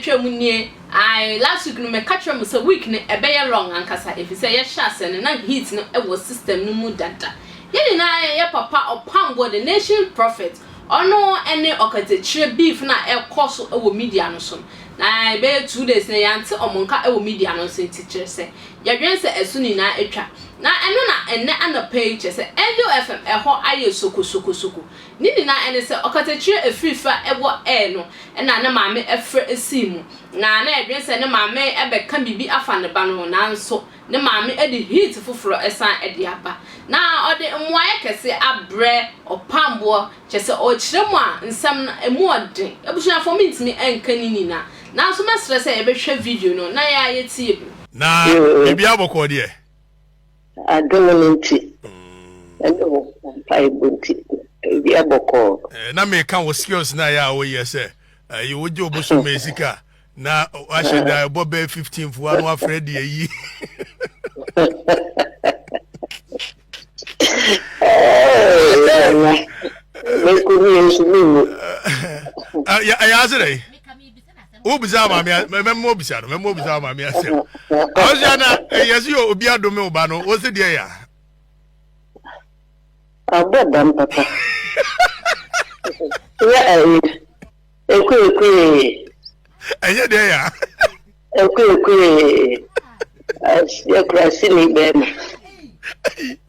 atwa mu nie. Ae, last week no meka kyerɛɛ mo sɛ week no ɛbɛyɛ long ankasa efisɛ yɛhyɛ aseɛ no na heat no wɔ system no mu dada. Yɛn nyinaa yɛ papa ɔpamboɔ the nation prophet ɔno ne ɔkatakyire beef no a ɛkɔ so wɔ media no so no. Na ɛbɛyɛ 2 days no yɛante ɔmo nka wɔ media no so nti kyerɛ sɛ yɛdwene sɛ ɛso nyinaa atwa. Na ɛno na ɛnnɛ anɔpa yi kyerɛ sɛ Angel FM ɛhɔ ayɛ sokosokosoko. Ne nyinaa ɛne sɛ ɔkatakyire efirifi a ɛwɔ air no ɛna ne maame ɛfrɛ esii mu. Na na yɛdwene sɛ ne maame ɛbɛka biribi afa ne ba no ho nanso ne maame ɛde heat foforɔ ɛsan ɛde aba. Na ɔde mmuayɛ kɛse abrɛ ɔpamboɔ kyerɛ sɛ ɔkyerɛ mu a nsɛm no emu ɔden. Abusuafoɔ mintumi ɛnka ne nyinaa. Nanso mɛsrɛ sɛ yɛbɛhwɛ video no na yɛ a yɛtie bi. Na biribi abɔkɔ deɛ. Adom no nti ɛne wo mpaebɔ nti biribi abɔkɔɔ. Na meka wo skills na yɛ a woyɛ sɛ ɛyi wogye wo bosom sika na wahyɛ da ɛbɔ bɛɛ 15 foa na wafrɛ de ayi. Mɛku mi nso menwu. Ɛyɛ ase dɛ wobisa maame, mɛmɛ obisa no, mɛmɛ obisa maame asɛm ɔhyɛ na ɛyɛ sɛ yɛ obi adome wo ba no wo se deɛ yɛ Abɔ dam papa. Nyɛ ɛyi ekuekue. Ɛnyɛ deɛ yɛ. Ekuekue. Yɛkura sini bɛrima.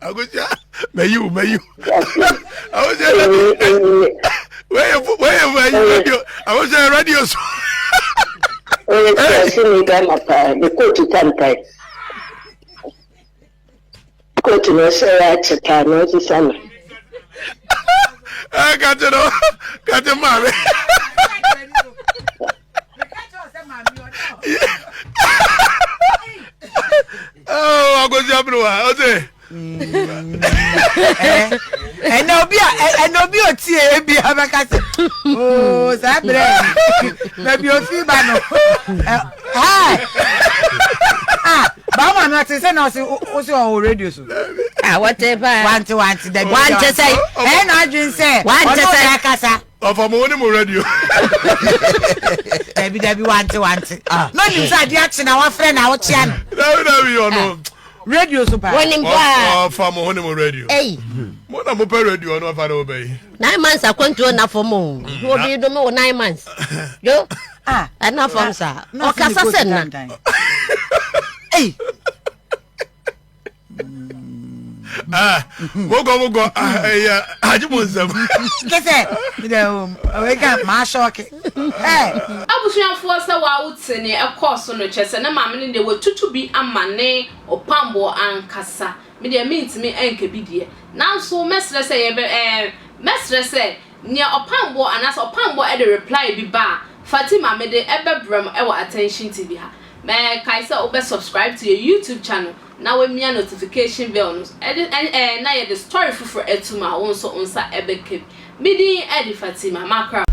Agosia, mɛyi wo, mɛyi wo. Agosia, wɛyɛ wɛyɛ wɛyɛ radio, agosia, radio so. Oyɛ kura sini bɛrima paa ne kootu tantan. Kootu na ɔhyɛ yɛ akyɛ paa na ɔsesa no. Ɛ kate no kate maame. Oh, agosia bere wa ɔsɛ. Ɛnna obi a ɛnna obi otie ebi abɛka sɛ ooo saa berɛ yi baabi ofi ba no ɛ ɛ ah baama no ɔte sɛ na ɔse ɔse ɔwɔ radio so. Ah, wɔte paa. Wante wante dabi. Wante sɛ. Ɛyɛ na adwene sɛ Wante ɔno sɛ. ɔde akasa. Ɔfa mo ne mo radio. Dabi dabi, wante wante. Na onim sɛ adeɛ akye na wafrɛ na wokyea no. Dabi dabi, ɔno. Radio so paa. Wɔnim paa. Ɔfa mo ho ne mo radio. Ei. Mo na mo pɛ radio ɔno ɔfa ne mo bɛ yi. 9 months akwantuo na fam o. Obi dome wo 9 months. Yo. Ah. Ɛna fam saa. Na ɔse ne Ɔkasa coat sɛ nna. tantan. Ei. Ah, mokɔ mokɔ ɛyɛ agye mo nsɛm. Kɛsɛ dɛ o ka maa sɔɔke. Abusuafoɔ, sɛ wawo te ne ɛkɔɔ so no kyerɛ sɛ ne maame no deɛ watutu bi ama ne ɔpamboɔ ankasa. Me deɛ mentumi ɛnka bi deɛ, nanso mɛsrɛ sɛ yɛbɛ ɛɛ mɛsrɛ sɛ nea ɔpamboɔ anaasɛ ɔpamboɔ ɛde reply bi ba a, Fatima mede ɛbɛbrɛ mo ɛwɔ Attention TV ha. Mɛkae sɛ wobɛ subscribe to yɛ YouTube channel na wamia notification bell no ɛde ɛɛ na yɛde story foforɔ atum a wo nso wo nsa ɛbɛka bi. Me din ɛde Fatima Makra.